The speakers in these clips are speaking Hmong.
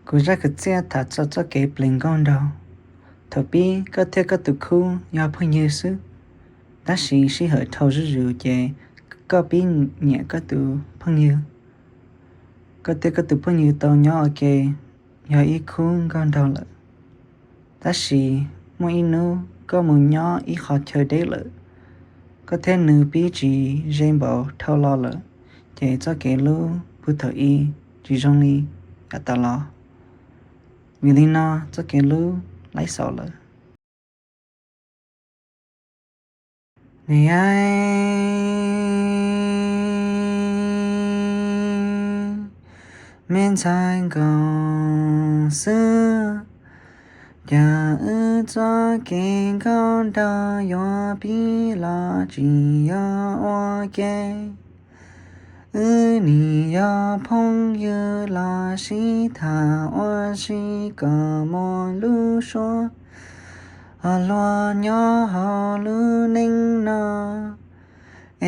Kuv zaj kwv txhiaj tham txog txoj kev plees nkauj nraug. Thaum pib koj thiab koj tus khub yog phooj ywg xwb, tab sis sij hawm dhau zuj zus ces koj pib nyiam koj tus phooj ywg. Koj thiab koj tus phooj ywg tau nyob ua ke yog ib khub nkauj nraug lawm. Tab sis muaj ib hnub koj mus nyob ib qhov chaw deb lawm, koj thiab nws pib tsis ze npaum dhau los lawm, ces txoj kev hlub puag thaum ub tsis zoo li yav tas los. Vim li no txoj kev hlub laib xaus lawm. Niam, me ntxhais nkaus xwb, cas wb txoj kev nkauj nraug yuav pib los tsis yog ua ke. Wb nim yog phooj ywg los sib tham ua si kom muaj lub suab luag nyob hauv lub neej no.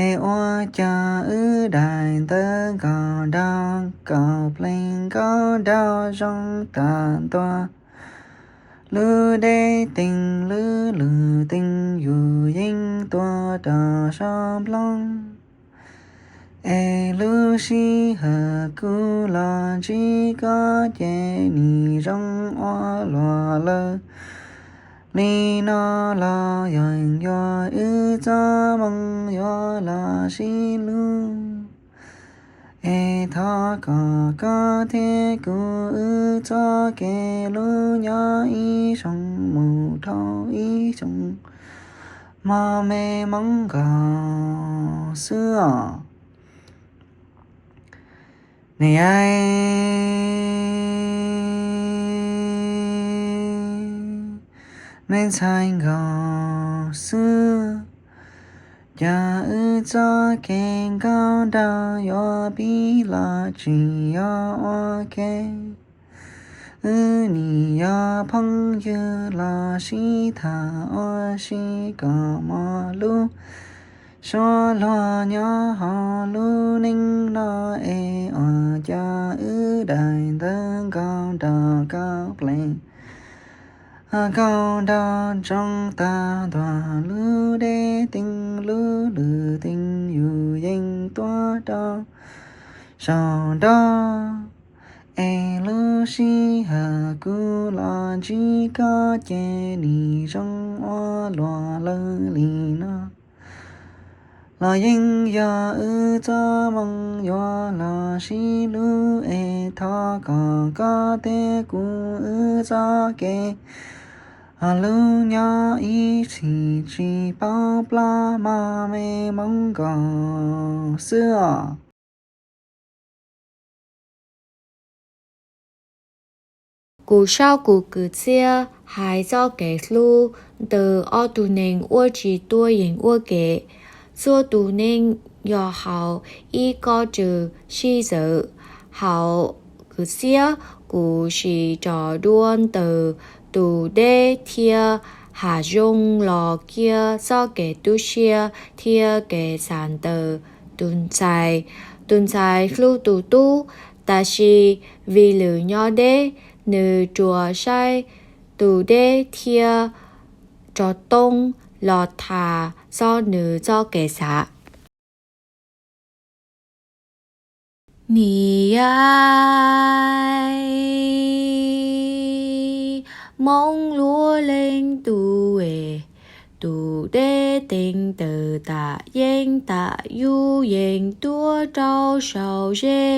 Es ua cas wb daim ntawv nkaus nraug kaum plees nkauj nraug zoo tas ntua, lub dej tees lub lwm tees yus yeej tuaj rau saum nplooj. Es lub sij hawm kuv los ntsib koj ces nim zoo ua luaj lawm. Li no los yeej yog wb txoj moo yuav los sib hlub. Es thov kom koj thiab kuv wb txoj kev hlub nyob ib xyoos mus dhau ib xyoos, mos me hmoob nkaus xwb os. Niam, me ntxhais nkaus xwb, cas wb txoj kev nkauj nraug yuav pib los tsis yog ua ke. Wb nim yog phooj ywg los sib tham ua si kom muaj lub suab luag nyob hauv lub neej no. Es ua cas wb daim ntawv nkaus nraug kaum plees nkauj nraug zoo tas ntua, lub dej tees lub lwm tees yus yeej tuaj rau saum nrob. Es lub sij hawm kuv los ntsib koj ces nim zoo ua luaj lawm li no. Los yeej yog wb txoj moo yuav los sib hlub. Es thov kom koj thiab kuv wb txoj kev hlub nyob ib txhis tsis paub plab, mos me hmoob nkaus xwb os. Kuv sau kuv kwv txhiaj hais txoj kev hlub ntawm ob tug neeg uas tsis tuaj yeem ua ke. Txhua tus neeg yog hauv ib kob tswm sib txawv. Hauv kwv txhiaj kuv siv cov duab ntawm tus dej thiab hav zoov los qhia txoj kev tu siab thiab kev xav ntawm tus ntxhais. Tus ntxhais hlub tus tub, tab sis vim lwm nyob deb, nws tsuas saib tus dej thiab rov tooj los tham txog nws txoj kev xav. Niam, hmoob luaj leej tus es, tus dej tees tawm tas yeeb tas yub yees tuaj rau saum zej.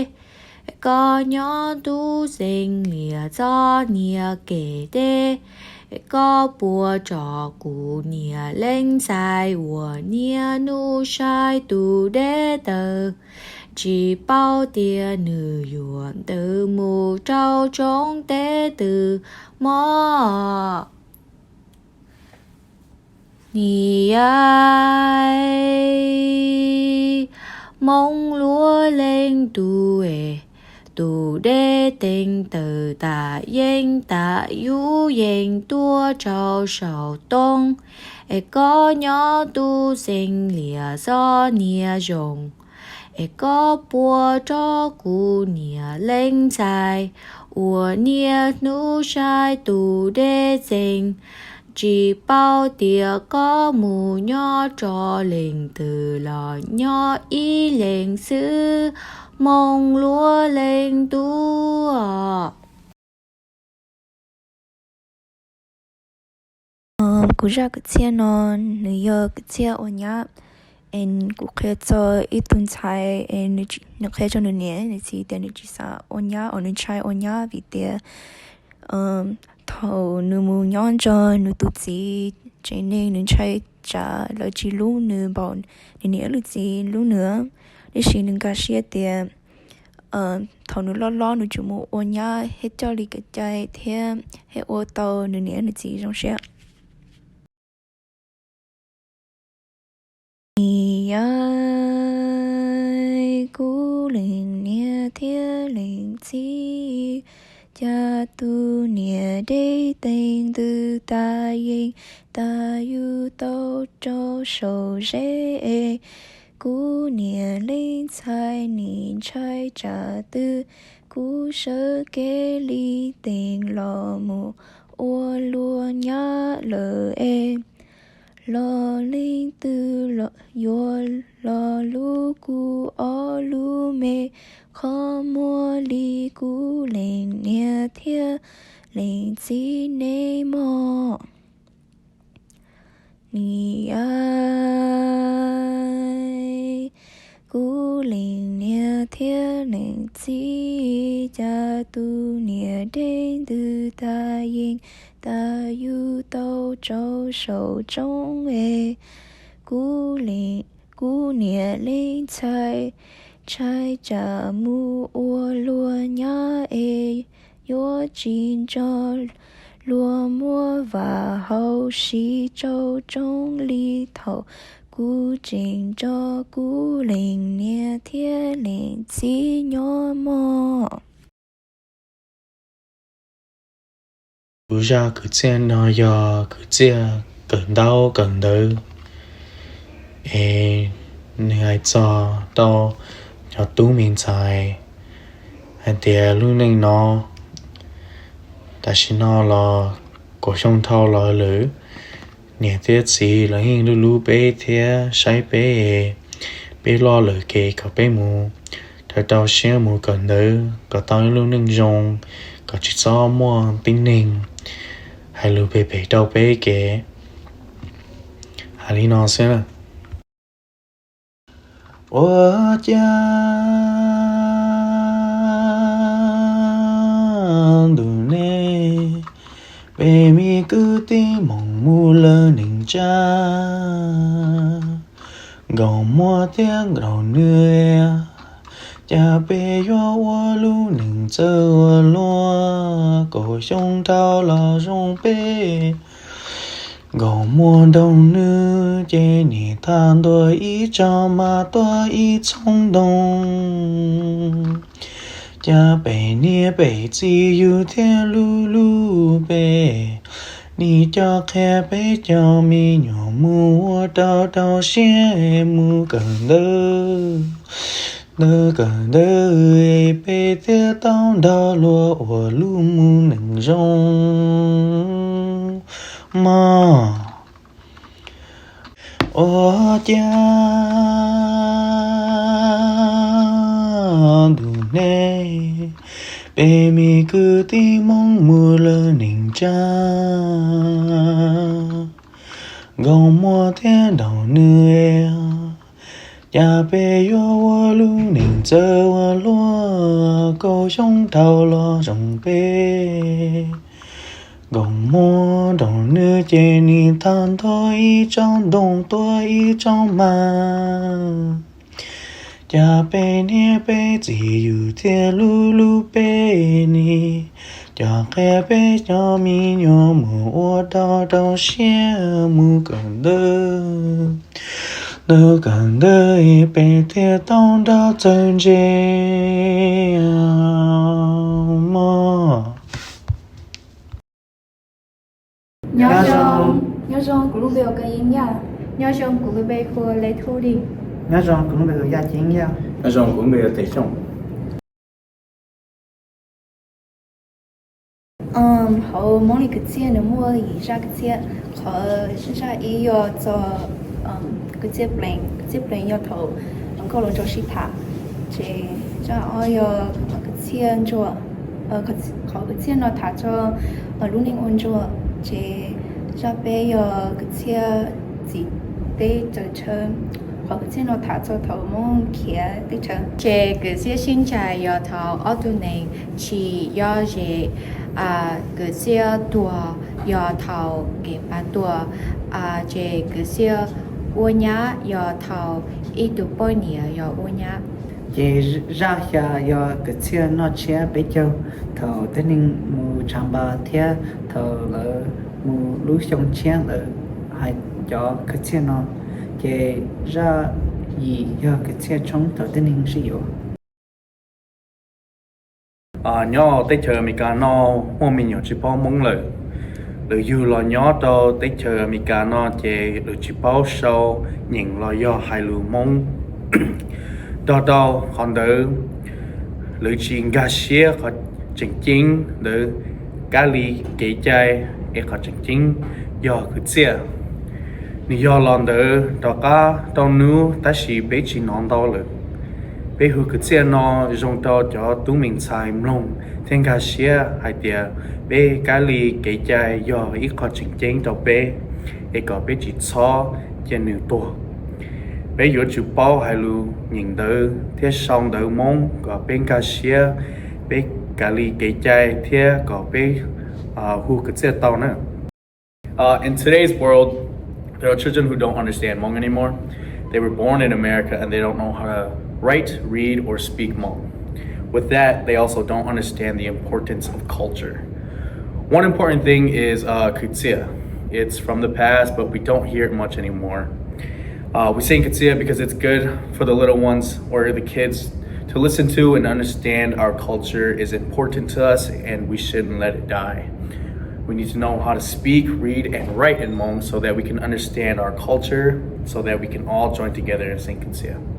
Koj nyob tub xeev lias txoj niag kev deb, koj puas tsom kuv niam leej ntxhais uas niaj hnub saib tus dej tawm, tsis paub tias nws yuav ntws mus rau tsoob teb twg mog. Niam, hmoob luaj leej tus es, tus dej tees tawm tas yeeb tas yub yees tuaj rau saum toob. Es koj nyob tub xeev lias txoj niag zoov, Es koj puas rov kuv niam leej ntxhais uas niaj hnub saib tus dej txees, tsis paub tias koj mus nyob rau leej twg los nyob ib leeg xwb, Hmoob luag leej tub. Kuv zaj kwv txhiaj no, nws yog kwv txhiaj ua nyab. Es kuv qhia txog ib tug ntxhais, es nws qhia rau nws niam nws txiv tias nws tsis xav ua nyab, uas nws ntshai ua nyab vim tias thaum nws mus nyob nrog nws tus txiv tsev neeg, nws ntshai tsam lawv tsis hlub nws npaum nws niam nws txiv hlub nws. Tiam sis nws nkag siab tias thaum nws loj loj nws tseem mus ua nyab thiaj coj li kev cai thiab thiaj ua tau nws niam nws txiv zoo siab. Nim yaig kuv leej niam thiab leej txiv, cas tus niam deb teeg ntws tas yees, tas yus tau rau saum zeb es. Kuv niam leej ntxhais nim ntshai tsam twg, kuv sawv kev li teem los mus ua luag nyab lawm es. Los leej twg yuav los hlub kuv ob lub me qhov muag li kuv leej niam thiab leej txiv nej mog. Nim yaig kuv leej niam thiab leej txiv, cas tus niam deb ntws tas yees, tas yus tau rau saum tsoob es. Kuv niam leej ntxhais ntshai tsam mus ua luag nyab es, yuav tsis nrog luag muab vam hauv si rau tsoob li thaum kuv tseem nrog kuv leej niam thiab leej txiv nyob mog. Kuv zaj kwv txhiaj no yog kwv txhiaj kawm ntaub kawm ntawv, es nws hais txog rau cov tub me ntxhais hais tias lub neej no tam sim no los kaum xyoo dhau los lawm, niam thiab txiv los yeej hlub hlub peb thiab saib peb, peb loj lawm ces kom peb mus rau rau siab mus kawm ntawv kom tau ib lub neej zoo, kom tsis txhob muaj tib neeg hais lus phem phem rau peb kev. Hais li no xwb. Ua cas ntuj ne, peb me kwv tij Hmoob mus lawm neej tsa, nkaus muag thiab nraug nws, cas peb yuav ua lub neej txawj ua luag, kaum xyoo dhau los zoo peb. Nkaus muag nraug nws ces nim thaj ntua ib tsob mas tuaj ib txhoov ntoo. Cas peb niam peb txiv yus thiaj hlub hlub peb, nim coj qhia peb cov me nyuam mus ua rau rau siab mus kawm ntawv. Ntawv kawm ntawv peb thiaj tau nrog luag ua lub mus neej zoo mog. Ua cas ntuj ne, peb me kwv tij Hmoob mus lawm neej tsa, nkaus muag thiab nraug nws, cas peb yuav ua lub neej txawj ua luag, kaum xyoo dhau los zoo peb. Nkaus muag nraug nws ces nim thaj ntua ib tsob ntoo tuaj ib tsob mas. Cas peb niam peb txiv yus thiaj hlub hlub peb, nim coj qhia peb cov me nyuam mus ua rau rau siab mus kawm ntawv. Ntawv kawm ntawv peb thiaj tau nrog txawj ntse mog. Nyob zoo, nyob zoo, kuv lub npe hu Kab Yeeb Yaj. Nyob zoo, kuv lub npe hu Ua Lej Thub Lis. Nyob zoo, kuv lub npe hu Yaj Ceeb Yaj. Zoo kuv nkawd yuav tes xyooj. Hauv Hmoob li kwv txhiaj nws muaj yim zaj kwv txhiaj. Qhov zaj ib yog txog kwv txhiaj pleev, kwv txhiaj pleev yog thaum hluas nkauj hluas nraug sib tham. Ces zaj ob yog qhov kwv txhiaj ntsuag, qhov kwv txhiaj no tham txog lub neej ua ntsuag. Ces zaj peb yog kwv txhiaj txim teb raws chaw, qhov kwv txhiaj no tham txog thaum Hmoob khiav teb chaws. Ces kwv txhiaj sib ntsais yog thaum ob tug neeg tsis yob ze, kwv txhiaj tuag yog thaum nkees pa tuag, ces kwv txhiaj ua nyab yog thaum ib tug poj niam yog ua nyab. Ces zaj xya yog kwv txhiaj noj tshiab peb caug thaum tib neeg mus tshav npas thiab thaum lawv mus lub xyoo tshiab ntawd hais cov kwv txhiaj no. Ces zaj yim yog kwv txhiaj tshoob thaum tib neeg sib yuav. Nyob teb chaws Amelikas no muaj me nyuam tsis paub Hmoob lawm. Lawv yug los nyob rau teb chaws Amelikas no ces lawv tsis paub sau nyeem los yog hais lus Hmoob. Nrog rau qhov ntawd, lawv tsis nkag siab qhov tseem ceeb ntawd, kab li kev cai, es qhov tseem ceeb yog kwv txhiaj. Nws yog los ntawd rov qab rau hnub tab sis peb tsis hnov ntau lawm. Peb hu kwv txhiaj no zoo rau cov tub me ntxhais mloog thiab nkag siab hais tias peb kab li kev cai yog ib qho tseem ceeb rau peb, es kom peb tsis txhob cia nws tuag. Peb yuav tsum paub hais lus nyeem ntawv thiab sau ntawv Hmoob kom peb nkag siab, peb kab li kev cai thiab kom peb hu kwv txhiaj tau na. Uh, in today's world, there are children who don't understand Hmong anymore. They were born in America and they don't know how to write, read, or speak Hmong. With that, they also don't understand the importance of culture. One important thing is uh, kwv txhiaj. It's from the past, but we don't hear it much anymore. Uh, we sing kwv txhiaj because it's good for the little ones or the kids to listen to and understand our culture is important to us and we shouldn't let it die. We need to know how to speak, read, and write in Hmong so that we can understand our culture, so that we can all join together and sing kwv txhiaj.